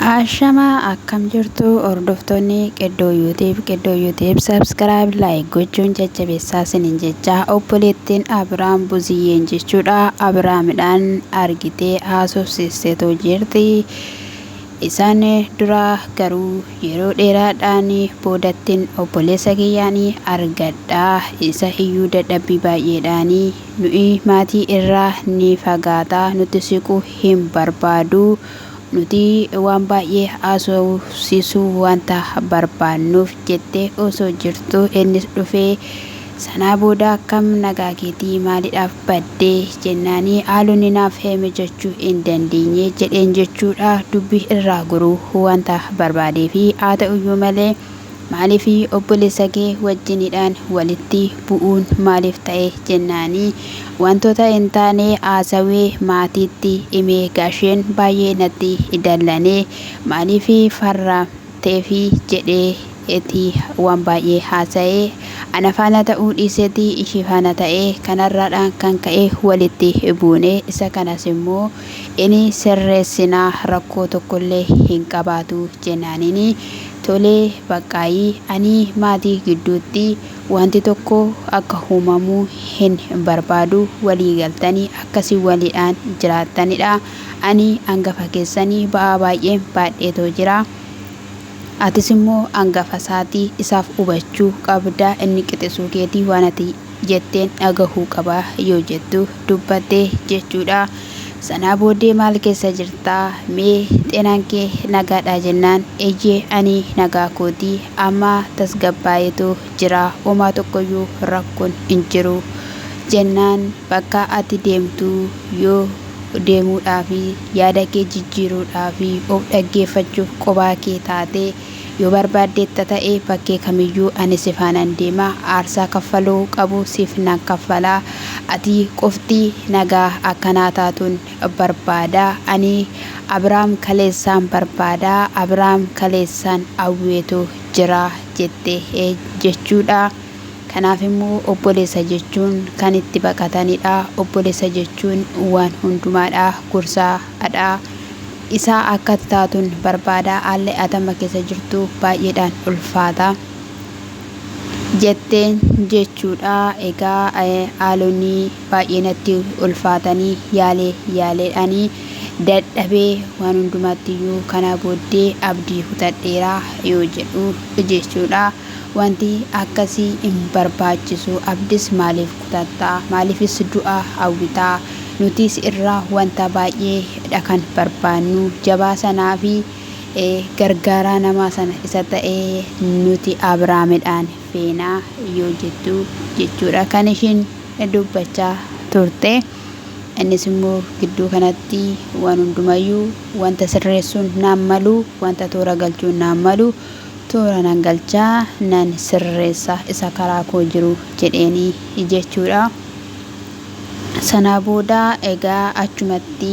Ashamaa akkam jirtu hordoftoonni Qeddoo YouTube Qeddoo YouTube subscribe like gochuun jajjabeessaa isiniin jechaa obboleettiin Abiraam Buziyyeen jechuudha Abiraamidhaan argitee haasofsiisteetoo jirti. Isaan dura garuu yeroo dheeraadhaan boodattin obboleessa kiyyaan argadha isa iyyuu dadhabbii baay'eedhaan nuyi maatii irraa ni fagaata nutti siquu hin barbaadu. Nuti waan baay'ee haasofsiisuu wanta barbaannuuf jettee osoo jirtuu innis dhufee sanaa booda akkam nagaa keetii maalidhaaf baddee jennaanii haalonni naaf mijachuu hin dandeenye jedheen jechuudha dubbii irraa goruu wanta barbaadeefi haa ta'uyyuu malee Maaliif obboleessa kee wajjinidhaan walitti bu'uun maaliif ta'e jennaani wantoota hin taane haasawee maatiitti hime gaasheen baay'ee natti dallane maaliif farramteefi jedhee eti waan baay'ee haasa'e ana faana ta'uu dhiiseeti ishii faana ta'e kanarraadhaan kan ka'e walitti buune isa kanas immoo ini sirreessinaa rakkoo tokkollee hin qabaatu jennaanini Tolee baqqaayii ani maatii gidduutti wanti tokko akka uumamu hin barbaadu walii galtanii akkasi waliidhaan jiraattanidha ani angafa keessani ba'aa baay'een baadheetoo jira atis immoo angafa isaati isaaf hubachuu qabda inni qixisuu keetii waan ati jetteen dhagahuu qaba yoo jettu dubbatte jechuudha. Sanaa booddee maal keessa jirta? Mee xeenaan kee nagaadhaa jennaan eyyee ani nagaa kooti amma tasgabbaa'eetu jira homaa tokkoyyuu rakkoon hin jiru jennaan bakka ati deemtu yoo deemuudhaafi yaada kee jijjiiruudhaafi of dhaggeeffachuuf qobaa kee taate Yoo barbaaddeetta ta'e bakkee kamiyyuu ani si faanan deema, aarsaa kaffaluu qabu siif nan kaffala, ati qofti nagaa akka naa taatun barbaada. Ani Abraam kaleessaan barbaada, Abraam kaleessaan hawweetu jira jette jechuudha. Kanaaf immoo obboleessa jechuun kan itti baqatanidha. Obboleessa jechuun waan hundumaadha, gorsaadha. Isaa akka ati taatun barbaada haalli ati amma keessa jirtu baay'eedhaan ulfaata jetteen jechuudha. Egaa haalonni baay'ee natti ulfaatanii yaalee yaaleedhaan dadhabee waan hundumaattiyyuu kanaa booddee abdii kutadheera yoo jedhu jechuudha. Wanti akkasii hin barbaachisu. Abdis maaliif kutatta? Maaliifis du'a hawwita? Nuti si irraa wanta baay'ee dha kan barbaannu. Jabaa sanaa fi gargaaraa namaa sana isa ta'e nuti Abrahaamidhaan feena yoo jettu jechuudha kan ishiin dubbachaa turte. Innis immoo gidduu kanatti waan hundumayyuu wanta sirreessuun naan malu, wanta toora galchuun naan malu, toora nan galcha, nan sirreessa isa karaa koo jiru jedheeni jechuudha. Sanaa booda egaa achumatti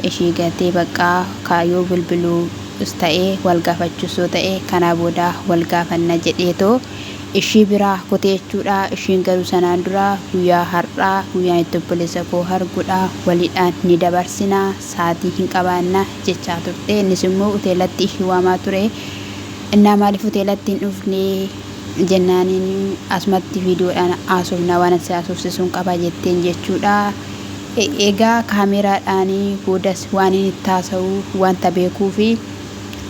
ishii gatee bakka kaayyoo bilbiluus ta'e wal gaafachuus yoo ta'e kanaa booda wal gaafanna jedheetoo ishii biraa kutee jechuudha. Ishiin garuu sanaan dura guyyaa har'aa guyyaan itti obboleessa koo arguudha waliidhaan ni dabarsina saatii hin qabaanna jechaa turte. Innis immoo hoteelatti ishii waamaa ture. Innaa maaliif hoteelatti hin dhufne? Jennaaniin asumatti viidiyoodhaan haasofna waan si haasofsisuun qaba jetteen jechuudha. Egaa kaameraadhaan boodas waan inni itti haasa'u wanta beekuufi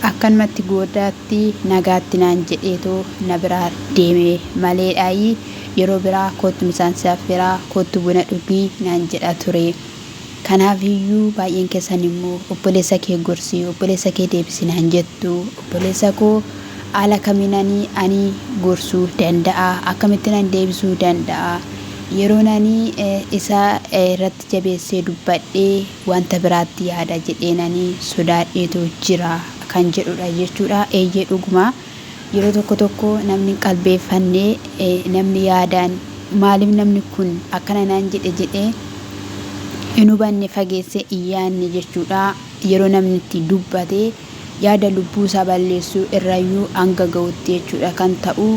akkanumatti goodaatti nagaatti naan jedheetoo na biraa deeme maleedhaayi yeroo biraa koottu misaan si affeeraa koottu buna dhugii naan jedha ture. Kanaafiyyuu baay'een keessan immoo obboleessa kee gorsi, obboleessa kee deebisi naan jettu. Obboleessa koo haala kamiinani ani gorsuu danda'a? Akkamittinan deebisuu danda'a? Yeroon ani isa irratti jabeessee dubbadhe wanta biraatti yaada jedheenani sodaadheetu jira kan jedhudha jechuudha. Eeyyee dhuguma yeroo tokko tokko namni hin qalbeeffanne namni yaadaan maaliif namni kun akkana naan jedhe jedhee hin hubanne fageessee hin yaadne jechuudha. Yeroo namni itti dubbate yaada lubbuu isaa balleessuu irrayyuu hanga ga'utti jechuudha kan ta'u.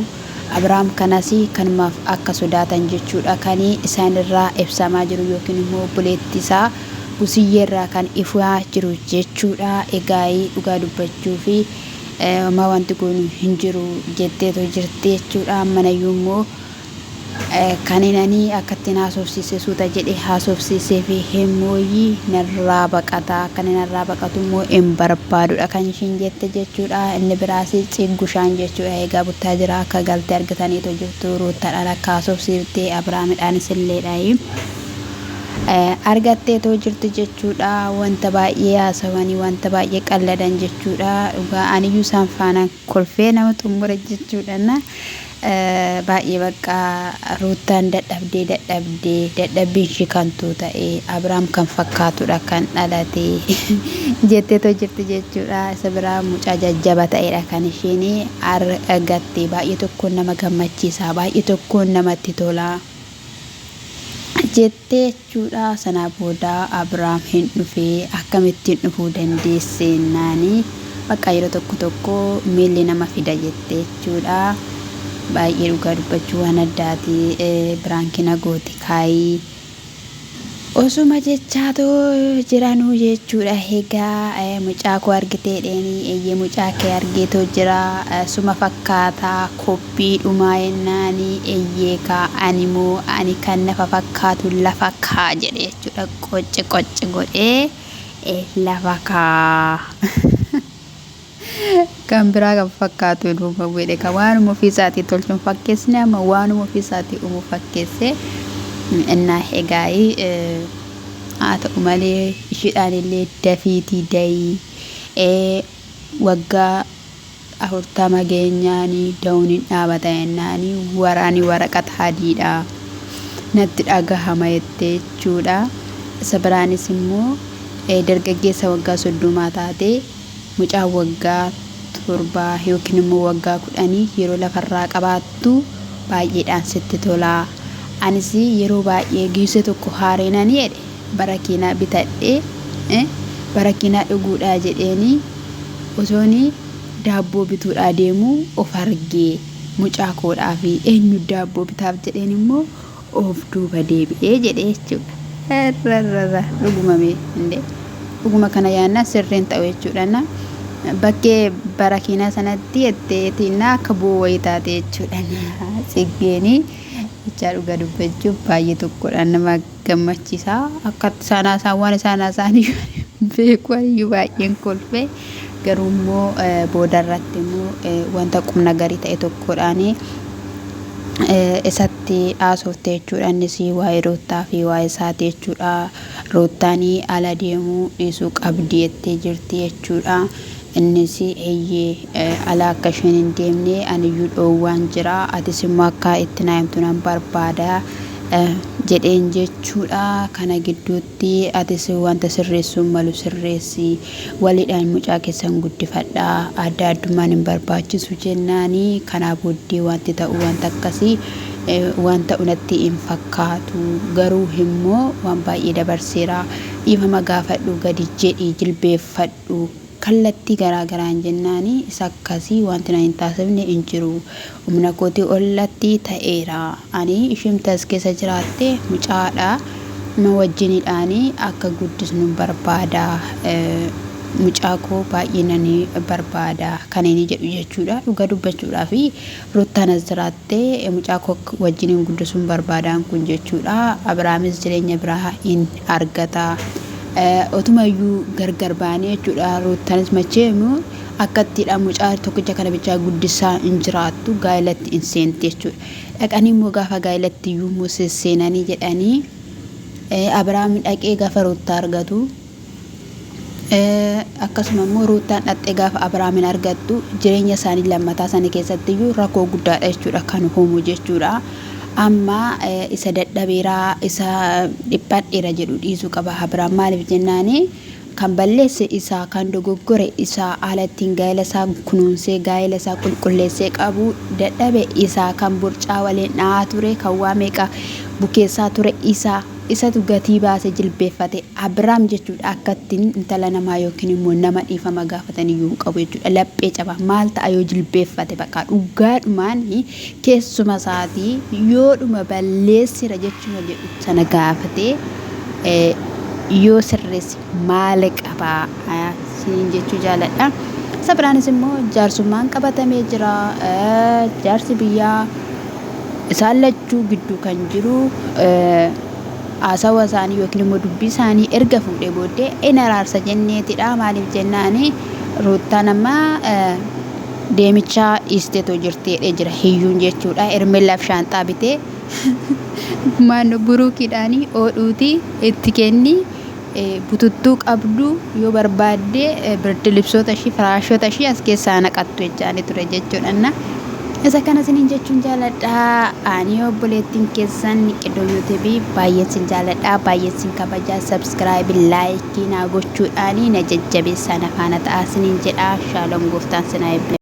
Abrahaam kanas kanumaaf akka sodaatan jechuudha kan isaan irraa ibsamaa jiru yookiin immoo obboleettii isaa Busiyyeerraa kan ifaa jiru jechuudha. Egaa dhugaa dubbachuu fi homaa wanti kun hin jiru jetteetu jirti jechuudha. Manayyuu immoo kan inni akkatti haasofsiise suuta jedhee haasofsiisee fi himmooyyii narraa baqata. Akka inni narraa baqatu immoo hin barbaadudha kan ishiin jette jechuudha. Inni biraas Ciggushaan jechuudha. Egaa buttaa jira akka galtee argataniitu jirtu. Ruuttaadhaan akka haasofsiifte Abiraamidhaanis illeedha. Argatteetoo jirti jechuudha. Wanta baay'ee haasawanii wanta baay'ee qalladan jechuudha. Dhugaa aniyyuu isaan faana kolfee nama xumure jechuudha. Baay'ee bakka Ruuttaan dadhabdee dadhabdee dadhabbiin ishii kantuu ta'e Abiraam kan fakkaatudha kan dhalate jetteetoo jirti jechuudha. Isa biraa mucaa jajjaba ta'edha kan isheen argatte. Baay'ee tokkoon nama gammachiisa. Baay'ee tokkoon namatti tola. Jettee jechuudha. Sanaa booda Abiraam hin dhufee akkamittiin dhufuu dandeesse naani bakka yeroo tokko tokko miilli nama fida jette jechuudha. Baay'ee dhugaa dubbachuu waan addaati. Biraankina gooti kaayii. Osuma jechaatoo jiranuu jechuudha. Egaa mucaa koo argitee dheeni eeyyee mucaa kee argeetoo jira. Suma fakkaataa koppii dhumaa yennaani eeyyee kaa ani moo ani kan nafa fakkaatu lafa kaa jedhe jechuudha. Qocci qocci godhee lafa kaa. Kan biraa kan fakkaatu hin uumamu jedhe kan waanuma ofii isaatii tolchuun fakkeessine amma waanuma ofii isaatii uumuu fakkeesse. Innaa egaayii haa ta'u malee ishiidhaan illee dafiitii dayii waggaa 40 geenyaanii da'uun hin dhaabata jennaanii waraani waraqata adiidha natti dhagahama jettee jechuudha. Isa biraanis immoo dargaggeessa waggaa 30 taatee mucaa waggaa 7 yookiin immoo waggaa 10 yeroo lafarraa qabaattu baay'eedhaan sitti tola. Anis yeroo baay'ee giisee tokko haareenani jedhe barakiinaa bitadhee barakiinaa dhuguudhaa jedheeni osooni daabboo bituudhaa deemuu of argee mucaa koodhaa fi eenyu daabboo bitaaf jedheen immoo of duuba deebi'ee jedhe jechuudha. Irra dhuguma mee indee dhuguma kana yaannaa sirriin ta'u jechuudha. Na bakkee barakiinaa sanatti jetteetiin akka bu'uu wayii taate jechuudha. Tsiggeenii jechaa dhugaa dubbachuuf baay'ee tokkodha nama gammachiisa. Akka isaan haasa'an waan isaan haasa'an beeku iyyuu baay'een kolfe. Garuu immoo booda irratti immoo wanta qubna garii ta'e tokkodhaan isatti haasofte jechuudha. Innis waa'ee Ruuttaa fi waa'ee isaati jechuudha. Ruuttaan ala deemuu dhiisuu qabdi jettee jirti jechuudha. Innis eeyyee ala akka isheen hin deemne aniyyuu dhoowwaan jira. Atis immoo akka itti naa himtu nan barbaada jedheen jechuudha. Kana gidduutti atis wanta sirreessuun malu sirreessi. Waliidhaan mucaa keessan guddifadhaa. Adda addummaan hin barbaachisu jennaani. Kanaa booddee wanti ta'u wanta akkasii waan ta'u natti hin fakkaatu. Garuu immoo waan baay'ee dabarseera. Dhiifama gaafadhu gadi jedhi jilbeeffadhu. Kallattii garaa garaan jennaani isa akkasii wanti na hin taasifne hin jiru. Humna kootii ollatti ta'eera. Ani ishimti as keessa jiraatte mucaadha. Nama wajjinidhaan akka guddisnu barbaada. Mucaa koo baay'ee nan barbaada kan inni jedhu jechuudha. Dhuga dubbachuudhaa fi Ruuttaan as jiraatte mucaa koo wajjiniin guddisuun barbaadaan kun jechuudha. Abiraamis jireenya biraa hin argata. Otumayyuu gargar baanee jechuudha. Ruuttaanis macheemu akka ittiidha mucaa tokkicha kana bichaa guddisaa hin jiraattu gaa'elatti hin seenti jechuudha. Dhaqanii immoo gaafa gaa'elatti iyyuu immoo sesseenanii jedhanii Abiraam dhaqee gaafa Ruuttaa argatu akkasuma immoo Ruuttaan dhaqxee gaafa Abiraamin argattu jireenya isaanii lammataa sana keessatti iyyuu rakkoo guddaadha jechuudha kan uumu jechuudha. Amma isa dadhabeeraa isa dhiphadheera jedhu dhiisuu qaba Abiraam maaliif jennaani kan balleesse isaa kan dogoggore isaa haala ittiin gaa'ela isaa kunuunsee gaa'ela isaa qulqulleessee qabu dadhabe isaa kan borcaa waliin dha'aa ture kan waa meeqa bukeessaa ture isaa isatu gatii baasee jilbeeffate Abiraam jechuudha akka ittiin intala namaa yookiin immoo nama dhiifama gaafatan iyyuu hin qabu jechuudha laphee cabaa maal ta'a yoo jilbeeffate bakka dhugaadhumaan keessuma isaatii yoodhuma balleessira jechuma jedhu sana gaafatee Yoo sirreesse maal qabaa isiniin jechuu jaaladha. Isa biraanis immoo jaarsummaan qabatamee jira. Jaarsi biyyaa isaan lachuu gidduu kan jiru haasawa isaanii yookiin immoo dubbii isaanii erga fuudhee booddee in araarsa jenneetidha. Maaliif jennaani Ruuttaan amma deemichaa dhiisteetoo jirti jedhee jira hiyyuun jechuudha. Hermellaaf shaanxaa bitee maanno buruukiidhaanii oodhuutii itti kenni bututtuu qabdu yoo barbaadde birdilibsoota ishii firaashota ishii as keessaa naqattu jechaani ture jechuudha. Isa kana isiniin jechuun jaaladha. Ani obboleettiin keessan Qidoo YouTube baay'een sin jaaladha, baay'een sin kabaja. Subscribe, like naa gochuudhaani na jajjabeessaa, na faana ta'aa isiniin jedha. Shalom, gooftaan sin haa eebbisu.